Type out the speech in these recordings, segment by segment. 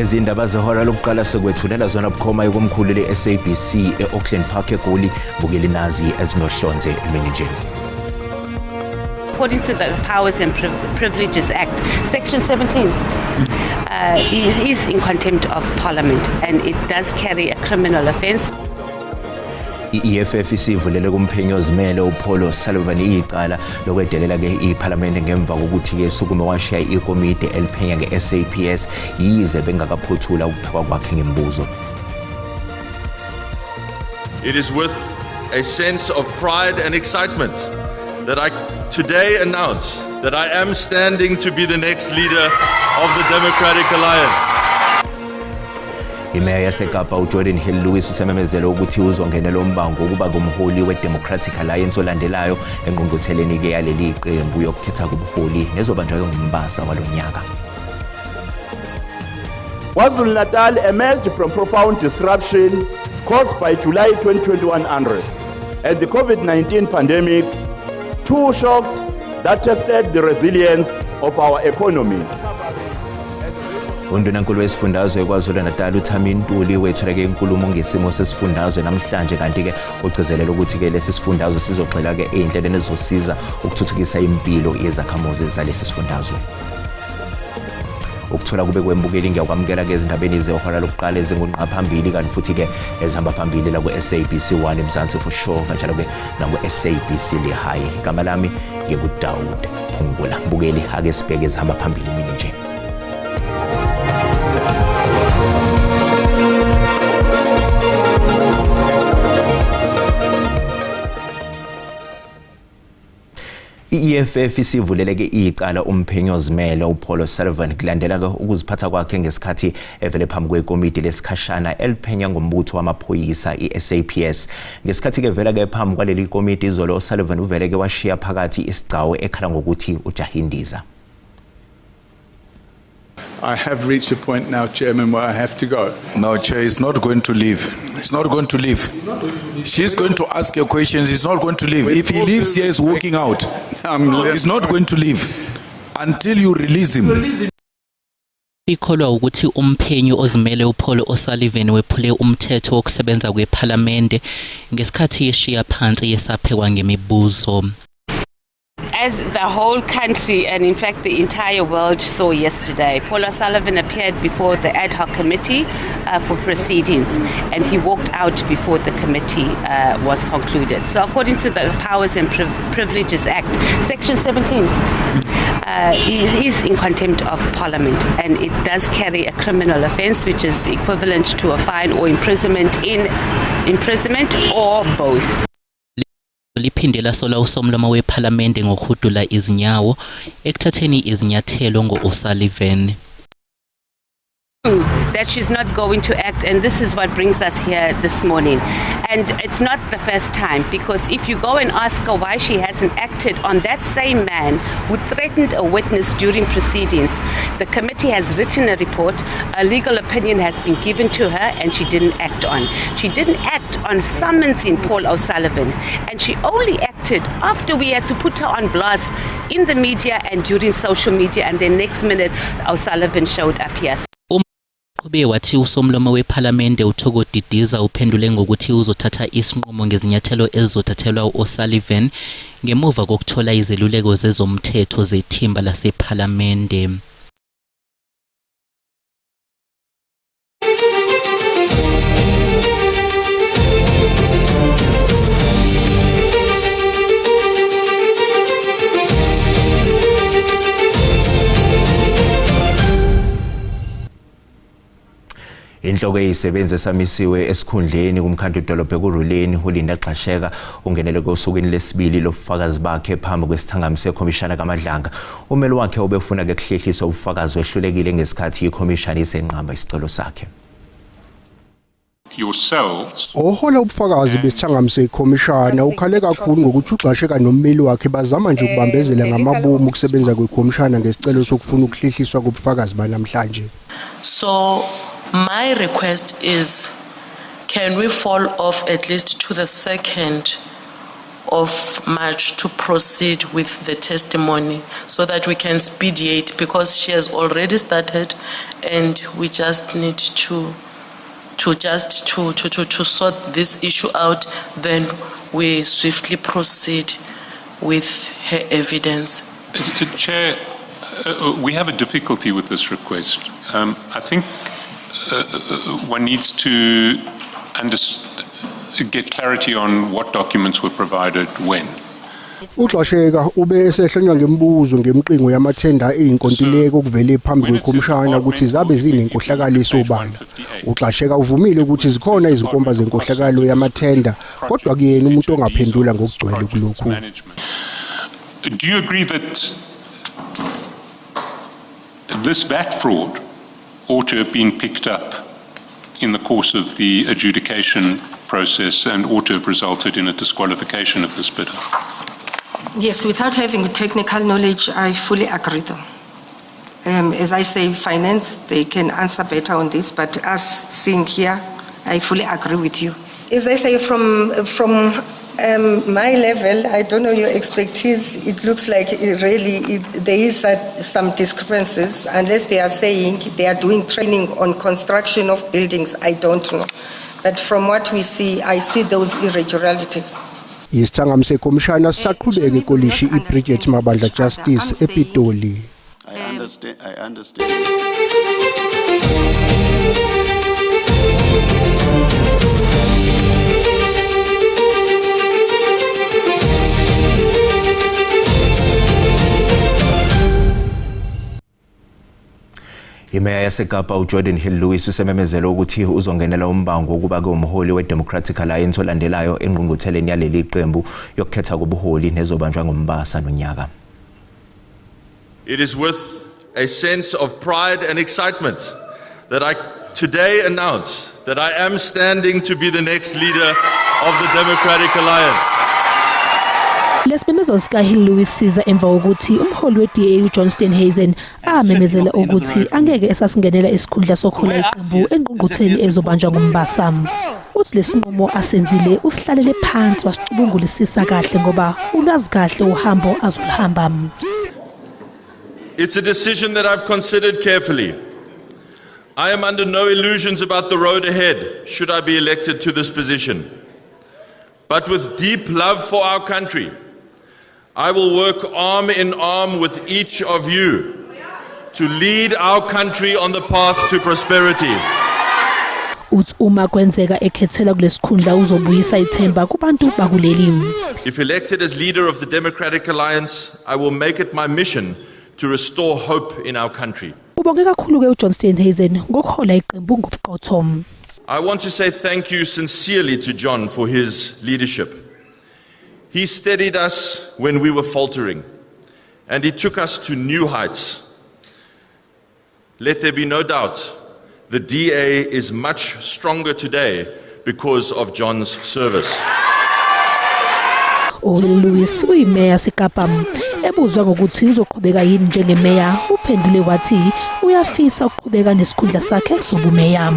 Lezi ndaba zehora lokuqala sekwethulela zona bukhoma ikomkhulu le-SABC e-Auckland Park eGoli. Bukeli nazi ezinohlonze emini nje. According to the Powers and Privileges Act, Section 17, is in contempt of Parliament and it does carry a criminal offence. I-EFF isivulele kumphenyi ozimele uPaul O'Sullivan icala lokwedelela ke iPhalamende ngemva kokuthi ke sukume washiya ikomidi eliphenya nge-SAPS yize bengakaphothula ukuphekwa kwakhe ngemibuzo. It is with a sense of pride and excitement that I today announce that I am standing to be the next leader of the Democratic Alliance. Imeya yaseKapa uGeordin Hill-Lewis usememezele ukuthi uzongenela umbango ukuba ngumholi we-Democratic Alliance olandelayo engqungqutheleni-ke yaleli qembu yokukhetha kubuholi nezobanjwa nguMbasa walonyaka. KwaZulu-Natal emerged from profound disruption caused by July 2021 unrest and the COVID-19 pandemic, two shocks that tested the resilience of our economy. Undunankulu wesifundazwe KwaZulu-Natal uThami Ntuli wethule-ke inkulumo ngesimo sesifundazwe namhlanje, kanti-ke ugcizelela ukuthi-ke lesi sifundazwe sizogxila-ke ey'nhlelweni ezizosiza ukuthuthukisa impilo yezakhamuzi zalesi sifundazwe. Ukuthola kube kwembukeli, ngiyakwamukela-ke ezindabeni zehora lokuqala ezingunqa phambili, kanti futhi-ke ezihamba phambili la ku-SABC 1 eMzansi for sure, kanjalo-ke naku-SABC Lehae. Igama lami nginguDawud Phungula. Mbukeli, ake sibheke ezihamba phambili mina nje. I-EFF isivuleleke icala umphenyi ozimele uPaul O'Sullivan kulandela-ke ukuziphatha kwakhe ngesikhathi evele phambi kwekomidi lesikhashana eliphenya ngombutho wamaphoyisa i-SAPS. Ngesikhathi-ke vela-ke phambi kwaleli komidi izolo, O'Sullivan uvele-ke washiya phakathi isigcawu ekhala ngokuthi ujahindiza. I have reached a point now, Chairman, where I have to go. No, Chair, he's not going to leave. He's not going to leave. She's going to ask her questions. He's not going to leave. If he leaves here, he's walking out. He's not going to leave until you release him. Ikholwa ukuthi umphenyi ozimele uPaul O'Sullivan wephule umthetho wokusebenza kwephalamende ngesikhathi yeshiya phansi yesaphekwa ngemibuzo. As the whole country and in fact the entire world saw yesterday, Paul O'Sullivan appeared before the ad hoc committee for proceedings and he walked out before the committee was concluded. So according to the Powers and Privileges Act, Section 17, is in contempt of Parliament and it does carry a criminal offence which is equivalent to a fine or imprisonment or both. Liphinde lasola usomlomo wephalamende ngokuhudula izinyawo ekuthatheni izinyathelo ngo-O'Sullivan. That she's not going to act, and this is what brings us here this morning. And it's not the first time, because if you go and ask her why she hasn't acted on that same man who threatened a witness during proceedings, the committee has written a report, a legal opinion has been given to her, and she didn't act on. She didn't act on summoning Paul O'Sullivan, and she only acted after we had to put her on blast in the media and during social media, and then next minute O'Sullivan showed up here. Uqhube wathi usomlomo wephalamende uThoko Didiza uphendule ngokuthi uzothatha isinqumo ngezinyathelo ezizothathelwa u-O'Sullivan ngemuva kokuthola izeluleko zezomthetho zethimba lasephalamende. Inhloko eyisebenzi esamisiwe esikhundleni kumkhandlu dolobha Ekurhuleni uLinda Gxasheka ungenele kosukwini lesibili lobufakazi bakhe phambi kwesithangami sekhomishana kaMadlanga. Umeli wakhe obefuna ke kuhlehliswa ubufakazi wehlulekile ngesikhathi ikhomishana isenqaba isicelo sakhe. Ohola ubufakazi besithangami sekhomishana ukhale kakhulu ngokuthi uGxasheka nommeli wakhe bazama nje ukubambezela ngamabomu ukusebenza kwekhomishana ngesicelo sokufuna ukuhlehliswa kobufakazi banamhlanje. So my request is, can we fall off at least to the 2nd of March to proceed with the testimony so that we can speediate, because she has already started and we just need to sort this issue out, then we swiftly proceed with her evidence. Chair, we have a difficulty with this request. I think one needs to get clarity on what documents were provided when. UGxasheka ube esehlonywa ngemibuzo ngemiqingo yamathenda eyinkontileka okuvele phambi kwekhomishana ukuthi zabe zinenkohlakalo esobala. UGxasheka uvumile ukuthi zikhona izinkomba zenkohlakalo yamathenda, kodwa kuyena umuntu ongaphendula ngokugcwele kulokhu. Do you agree that this VAT fraud ought to have been picked up in the course of the adjudication process and ought to have resulted in a disqualification of this bidder? Yes, without having technical knowledge, I fully agree though. As I say, finance, they can answer better on this, but us seeing here, I fully agree with you. As I say, from my level, I don't know your expertise, it looks like there is some discrepancies, unless they are saying they are doing training on construction of buildings, I don't know. But from what we see, I see those irregularities. Isithangami sekhomishana sisaqhubeka ekolishi iBridget Mabandla Justice ePitoli. I understand. I understand. Imeya yaseKapa uGeordin Hill-Lewis usememezele ukuthi uzongenela umbango wokuba ke umholi weDemocratic Alliance olandelayo engqungqutheleni yaleli qembu yokukhetha kobuholi nezobanjwa ngoMbasa nonyaka. It is with a sense of pride and excitement that I today announce that I am standing to be the next leader of the Democratic Alliance. Lesimemezo sika Hill Lewis siza emva kokuthi umholi we-DA uJohn Steenhuisen amemezele ukuthi angeke esasingenela isikhundla sokuhola iqembu engqungqutheleni ezobanjwa ngoMbasa. Uthi lesinqumo asenzile usihlalele phansi wasicubungulisisa kahle ngoba ulwazi kahle uhambo azoluhamba. It's a decision that I've considered carefully. I am under no illusions about the road ahead should I be elected to this position. But with deep love for our country, I will work arm in arm with each of you to lead our country on the path to prosperity. Uthi uma kwenzeka ekhethelwa kulesikhundla uzobuyisa ithemba kubantu bakuleli. If elected as leader of the Democratic Alliance, I will make it my mission to restore hope in our country. Ubonge kakhulu ke uJohn Steenhuisen ngokuhola iqembu ngobuqotho. I want to say thank you sincerely to John for his leadership. He steadied us when we were faltering, and he took us to new heights. Let there be no doubt, the DA is much stronger today because of John's service. uLewis uyimeya yaseKapa. Ebuzwa ngokuthi uzoqhubeka yini njengemeya, uphendule wathi uyafisa ukuqhubeka nesikhundla sakhe sobumeya.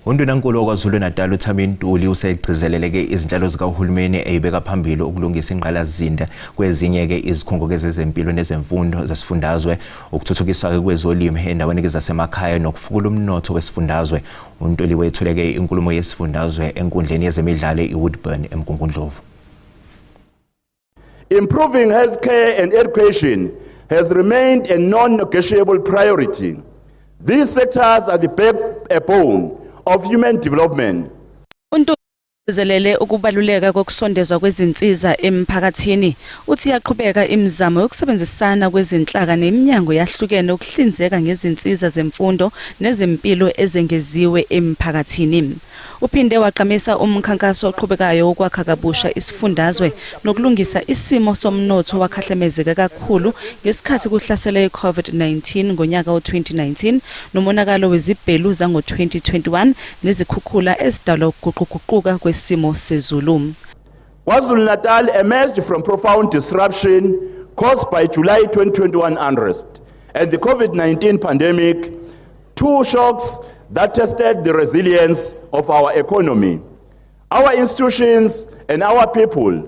Undunankulu waKwaZulu-Natal uThami Ntuli usegcizeleleke izinhlelo zikahulumeni eyibeka phambili ukulungisa ingqalasizinda kwezinye-ke izikhungo zezempilo nezemfundo zesifundazwe, ukuthuthukiswa kwezolimo endaweni zasemakhaya nokufukula umnotho wesifundazwe. UNtuli wethuleke inkulumo yesifundazwe enkundleni yezemidlalo iWoodburn eMgungundlovu. Improving healthcare and education has remained a non-negotiable priority. These sectors are the backbone of human development. Ugcizelele ukubaluleka kokusondezwa kwezinsiza emphakathini. Uthi iyaqhubeka imizamo yokusebenzisana kwezinhlaka neminyango yahlukene ukuhlinzeka ngezinsiza zemfundo nezempilo ezengeziwe emphakathini. Uphinde waqhamisa umkhankaso oqhubekayo wokwakha kabusha isifundazwe nokulungisa isimo somnotho wakhahlamezeka kakhulu ngesikhathi kuhlasela i-COVID-19 ngonyaka wo-2019 nomonakalo wezibhelu zango-2021 nezikhukhula ezidalwa ukuguquguquka kwesimo sezulu. KwaZulu-Natal emerged from profound disruption caused by July 2021 unrest and the COVID-19 pandemic, two shocks that tested the resilience of our economy. our institutions, and our people.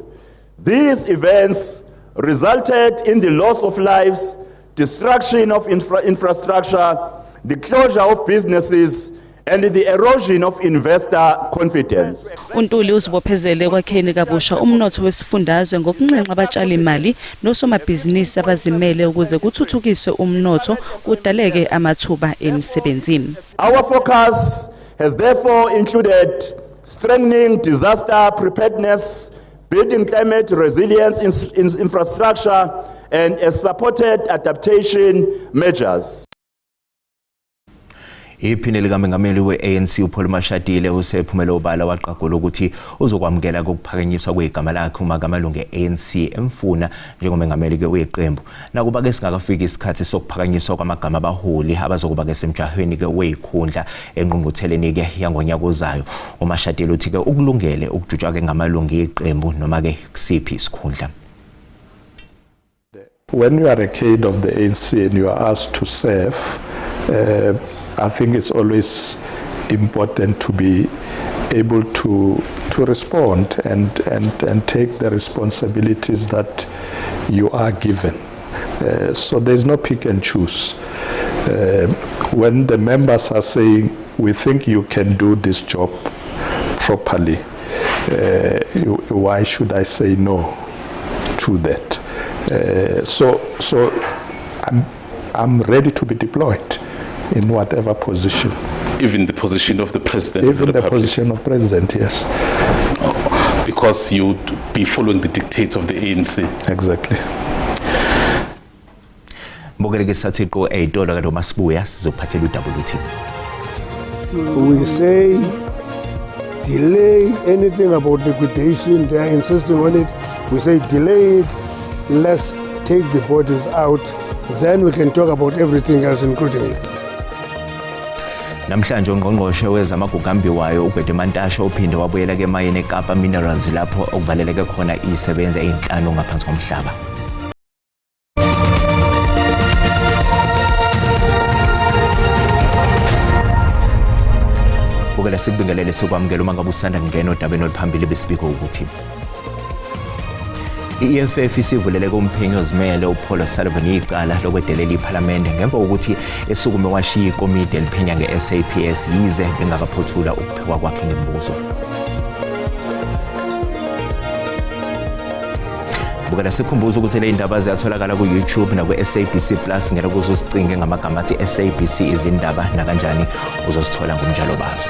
These events resulted in the loss of lives, destruction of infrastructure, the closure of businesses, and the erosion of investor confidence. UNtuli uzibophezele ekwakheni kabusha umnotho wesifundazwe ngokunxenxa abatshalimali nosomabhizinisi abazimele ukuze kuthuthukiswe umnotho kudaleke amathuba emisebenzi. Our focus has therefore included strengthening disaster preparedness, building climate resilience in infrastructure, and supported adaptation measures. Iphini likamengameli we-ANC uPaul Mashatile usephumele obala waqagula ukuthi uzokwamukela kokuphakanyiswa kwegama lakhe uma amalungu e-ANC emfuna njengomengameli-ke weqembu. Nakuba-ke singakafiki isikhathi sokuphakanyiswa kwamagama abaholi abazokuba-ke semjahweni-ke weyikhundla engqungqutheleni-ke yangonyaka ozayo, uMashatile uthi-ke ukulungele ukujutshwa-ke ngamalungu eqembu noma-ke kusiphi isikhundla. When you are a cadre of the ANC and you are asked to serve, I think it's always important to be able to respond and take the responsibilities that you are given. So there's no pick and choose. When the members are saying, "We think you can do this job properly," why should I say no to that? So I'm ready to be deployed in whatever position. Even the position of the president Even of the the Republic? Position of president, yes. Because you'd be following the dictates of the ANC. Exactly. Mbukeli ke sathi qo ey'tolo kanti uma sibuya sizokuphathela u-WT. We say delay anything about liquidation. They are insisting on it. We say delay it. Let's take the bodies out. Then we can talk about everything else, including it. Namhlanje ungqongqoshe wezamagugu ambiwayo uGwede Mantashe uphinde wabuyela ke emayini eKapa Minerals lapho okuvaleleke khona izisebenzi ezinhlanu ngaphansi komhlaba. Bukela sikubingelele sikwamukela uma ngabe usanda kungena odabeni oluphambili besibiko ukuthi i-EFF isivulele kumphenyi ozimele uPaul O'Sullivan icala lokwedelela iphalamende ngemva kokuthi esukume washiya ikomidi eliphenya nge-SAPS yize bengakaphothula ukuphekwa kwakhe ngemibuzo. Bukela sikhumbuza ukuthi le ndaba ziyatholakala ku-YouTube naku-SABC Plus ngena kuzo usicinge ngamagama athi SABC izindaba nakanjani uzosithola ngomnjalo bazo.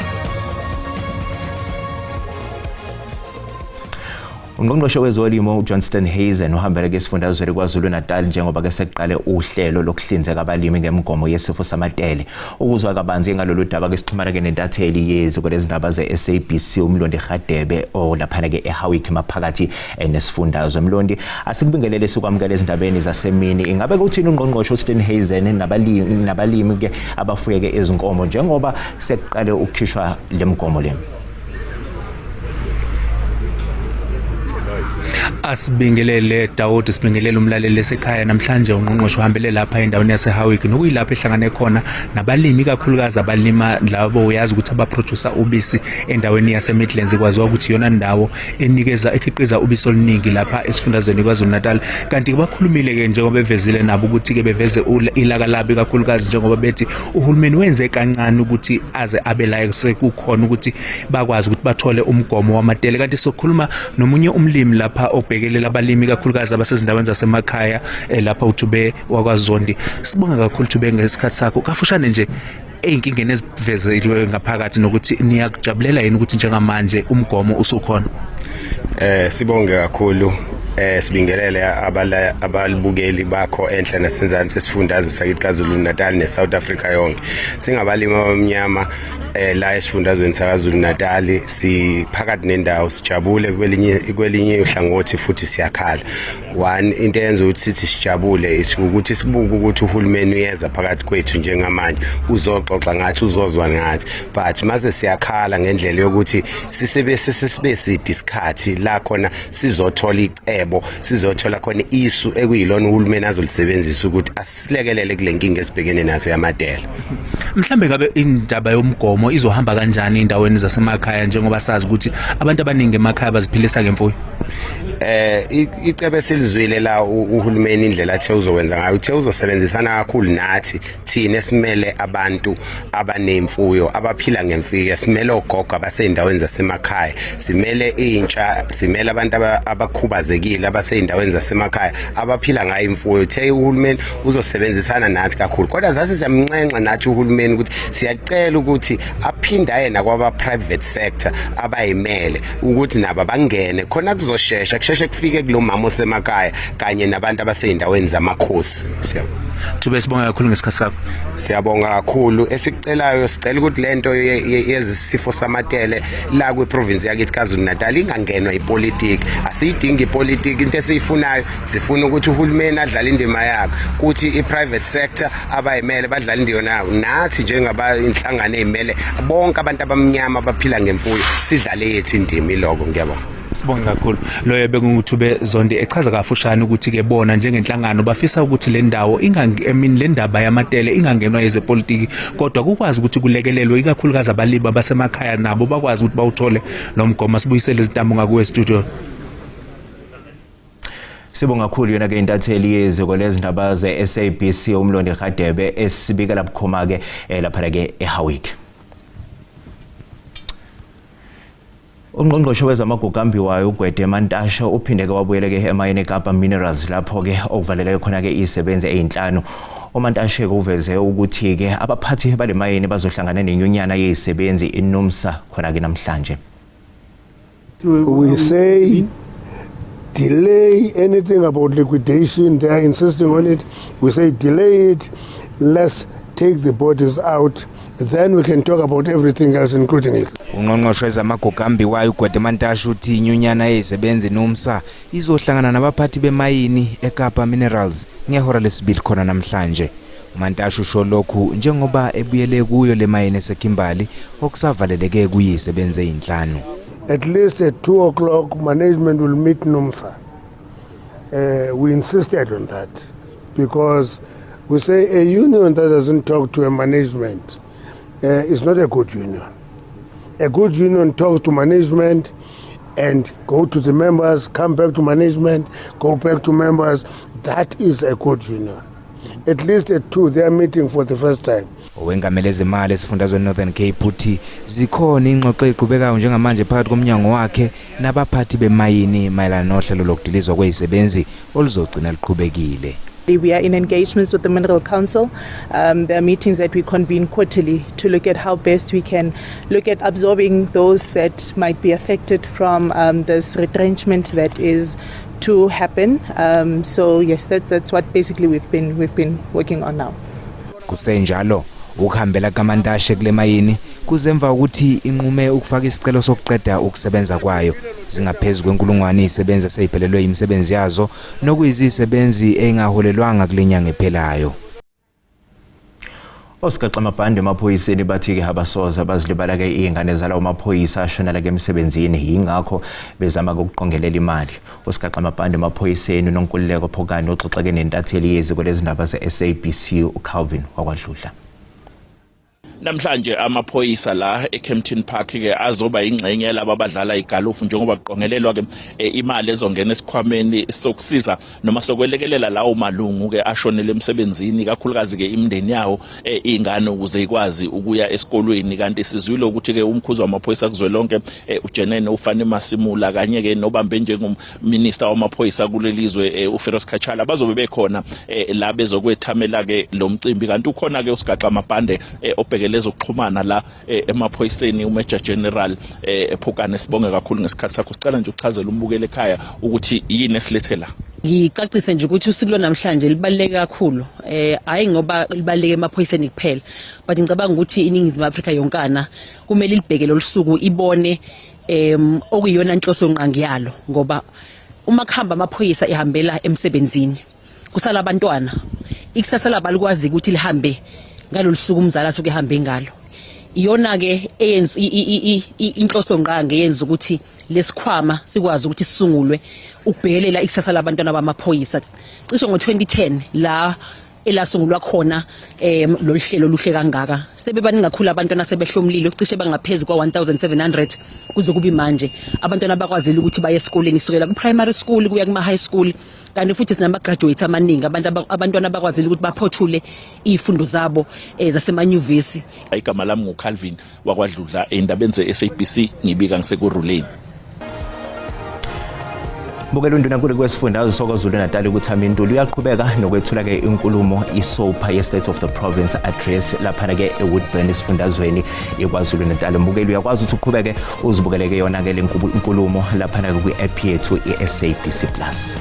Ungqongqoshe wezolimo uJohn Steenhuisen uhambele ke esifundazweni KwaZulu-Natal njengoba ke sekuqale uhlelo lokuhlinzeka abalimi ngemigomo yesifo samatele. Ukuzwa kabanzi ngalolu daba ke sixhumana ke nentatheli yeziko lezindaba ze-SABC uMlondi Radebe olaphana ke eHowick maphakathi nesifundazwe. Mlondi, asikubingelele sikwamukele ezindabeni zasemini. Ingabe kuthini ungqongqoshe uSteenhuisen nabalimi ke abafuye ke izinkomo njengoba sekuqale ukukhishwa lemigomo le? Asibingelele Dawud, sibingelele umlaleli esekhaya. Namhlanje ungqongqoshe uhambele lapha endaweni yaseHowick nokuyilapho ehlangane khona nabalimi, ikakhulukazi abalima labo uyazi ukuthi abaproducer ubisi endaweni yaseMidlands, kwaziwa ukuthi iyona ndawo enikeza ekhiqiza ubisi oluningi lapha esifundazweni KwaZulu Natal. Kanti bakhulumile ke njengoba bevezile nabo ukuthi ke beveze ilaka labo, ikakhulukazi njengoba bethi uhulumeni wenze kancane ukuthi aze abe la sekukhona ukuthi bakwazi ukuthi bathole umgomo wamatele. Kanti sokhuluma nomunye umlimi lapha obhekelela abalimi, ikakhulukazi abasezindaweni zasemakhaya lapha uThube wakwaZondi. Sibonga kakhulu Thube ngesikhathi sakho. Kafushane nje ey'nkingeni ezivezeliwe ngaphakathi nokuthi niyakujabulela yini ukuthi njengamanje umgomo usukhona? Sibonge kakhulu, sibingelele abalibukeli bakho enhla nasenzansi esifundazwe sakithi KwaZulu Natal neSouth Africa yonke. Singabalimi abamnyama la esifundazweni sakaZulu Natal siphakathi nendawo, sijabule kwelinye uhlangothi futhi siyakhala. One into eyenza ukuthi sithi sijabule ukuthi sibuke ukuthi uhulumeni uyeza phakathi kwethu njengamanje, uzoxoxa ngathi, uzozwa ngathi, but mase siyakhala ngendlela yokuthi sisibe sisibe side isikhathi la khona sizothola icebo. icebo, sizothola khona isu ekuyilona uhulumeni azolisebenzisa ukuthi asilekelele kule nkinga esibhekene naso yamatele. Mhlambe ngabe indaba yomgomo izohamba kanjani endaweni zasemakhaya, njengoba sazi ukuthi abantu abaningi emakhaya baziphilisa ngemfuyo? Icebe silizwile la uhulumeni indlela athe uzokwenza ngayo, uthe uzosebenzisana kakhulu nathi thina esimele abantu abanemfuyo, abaphila ngemfuyo, simele ogogo abaseyindaweni zasemakhaya, simele intsha, simele abantu abakhubazekile abaseyindaweni zasemakhaya abaphila ngayo imfuyo. Uthe uhulumeni uzosebenzisana nathi kakhulu, kodwa zase siyamnxenxa nathi uhulumeni ukuthi siyacela ukuthi aphinde aye nakwaba private sector abayimele ukuthi nabo bangene khona, kuzoshesha kusheshe kufike kulo mama osemakhaya kanye nabantu abaseyindaweni zamakhosi. Siyabonga. Thube, sibonga kakhulu ngesikhathi sakho. Siyabonga kakhulu. Esikucelayo, sicela ukuthi lento yezisifo samatele la kwiprovince yakithi KwaZulu Natal ingangenwa ipolitiki. Asiyidingi ipolitiki. Into esiyifunayo, sifuna ukuthi uhulumeni adlale indima yakhe, kuthi i-private sector abayimele badlale indima yayo, nathi njengaba inhlangano eyimele bonke abantu abamnyama abaphila ngemfuyo sidlale yethu indima. Iloko, ngiyabonga. Sibonge kakhulu. Loyo bekunguThube Zondi echaza kafushane ukuthi ke bona njengenhlangano bafisa ukuthi le ndawo I mean le ndaba yamatele ingangenwa yezepolitiki, kodwa kukwazi ukuthi kulekelelwe ikakhulukazi abalimi abasemakhaya, nabo bakwazi ukuthi bawuthole lo mgomo. Sibuyisele izintambo ngakuwe studio. Sibonga kakhulu yona ke intatheli yeziko lezindaba ze-SABC uMlondi Radebe esibikela bukhoma ke lapha ke eHowick. Ungqongqoshe wezamagugu ambiwayo uGwede Mantashe uphinde-ke wabuyele-ke emayini eKapa Minerals, lapho-ke okuvaleleke khona-ke izisebenzi ey'nhlanu. UMantashe-ke uveze ukuthi-ke abaphathi bale mayini bazohlangana nenyunyana yezisebenzi iNUMSA khona-ke namhlanje. We say delay anything about liquidation. They are insisting on it. We say delay it. Let's take the bodies out. Then we can talk about everything else, including it. Ungqongqoshe wezamagugu ambiwayo uGwede Mantashe uthi inyunyana yezisebenzi NUMSA izohlangana nabaphathi bemayini eKapa Minerals ngehora lesibili khona namhlanje. uMantashe usho lokhu njengoba ebuyele kuyo le mayini eseKimberley okusavaleleke kuyizisebenzi ezinhlanu. At least at 2 o'clock, management will meet NUMSA. We insisted on that because we say a union that doesn't talk to a management is not a good union. A good union talks to management and go to the members, come back to management, go back to members. That is a good union. At least at 2, they are meeting for the first time. Owengamele ezimali esifundazweni Northern Cape uthi zikhona ingxoxo eziqhubekayo njengamanje phakathi komnyango wakhe nabaphathi bemayini mayelana nohlelo lokudilizwa kwezisebenzi oluzogcina luqhubekile. We are in engagements with the Mineral Council. There are meetings that we convene quarterly to look at how best we can look at absorbing those that might be affected from this retrenchment that is to happen. So yes, that's what basically we've been working on now. Kusenjalo, ukuhambela kaMantashe kule mayini kuzemva ukuthi inqume ukufaka isicelo sokuqeda ukusebenza kwayo. Zingaphezu kwenkulungwane izisebenzi eseyiphelelwe imisebenzi yazo, nokuyizisebenzi engaholelwanga kule nyanga ephelayo. Osigaxamabhande emaphoyiseni bathi-ke abasoze bazilibala-ke iy'ngane zalawo maphoyisa ashonela-ke emsebenzini, yingakho bezama-ke ukuqongelela imali. Osigaxamabhande emaphoyiseni uNonkululeko Phokane uxoxeke nentatheli yeziko lezindaba ze-SABC uCalvin wakwadludla. Namhlanje amaphoyisa la eKempton Park ke azoba ingxenye yalabo abadlala igalofu njengoba kuqongelelwa ke imali ezongena esikhwameni sokusiza noma sokwelekelela lawo malungu ke ashonele emsebenzini, kakhulukazi ke imindeni yawo, ingane ukuze ikwazi ukuya esikolweni. Kanti sizwile ukuthi ke umkhuzi wamaphoyisa kuzwelonke, uJenene uFannie Masemola, kanye ke nobambe njengominister wamaphoyisa kulelizwe, uFiroz Cachalia, bazobe bekhona la bezokwethamela ke lo mcimbi. Kanti ukhona ke usigaxa amabhande obhekele ezokuxhumana la emaphoyiseni, uMajor General Phokane. Sibonge kakhulu ngesikhathi sakho. Sicela nje ukuchazela umbukeli ekhaya ukuthi yini esilethe la. Ngicacise nje ukuthi usuku lwanamhlanje libaluleke kakhulu, hayi ngoba libaluleke emaphoyiseni kuphela, but ngicabanga ukuthi iNingizimu Afrika yonkana kumele libheke lolu suku, ibone okuyiyona nhloso ngqangi yalo, ngoba uma kuhamba amaphoyisa ehambela emsebenzini, kusala abantwana, ikusasa labo alikwazi ukuthi lihambe ngalolu suku umzali asuke ehambe ngalo. Iyona ke eyenza inhloso ngqangi eyenza ukuthi lesikhwama sikwazi ukuthi sisungulwe ukubhekelela ikusasa labantwana bamaphoyisa. Cishe ngo-2010 la elasungulwa khona lolu hlelo luhle kangaka. Sebebaningi kakhulu abantwana sebehlomlile, cishe bangaphezulu kwa-1700 kuze kube manje. Abantwana bakwazile ukuthi baye esikoleni kusukela ku-primary school kuya kuma-high school, kanti futhi sinama-graduate amaningi, abantwana abakwazile ukuthi baphothule iy'fundo zabo zasemanyuvesi. Igama lami nguCalvin wakwaDludla, endabeni ze-SABC ngibika ngisekuruleni. Bukela undunankulu kwesifundazwe saKwaZulu-Natal uThami Ntuli uyaqhubeka nokwethula-ke inkulumo iSOPA ye-State of the Province Address laphana-ke eWoodburn esifundazweni iKwaZulu-Natal. Mbukeli uyakwazi ukuthi uqhubeke uzibukeleke yona-ke le nkulumo laphana-ke kwi-app yethu i-SABC Plus.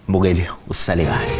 Mbukeli usale kahle.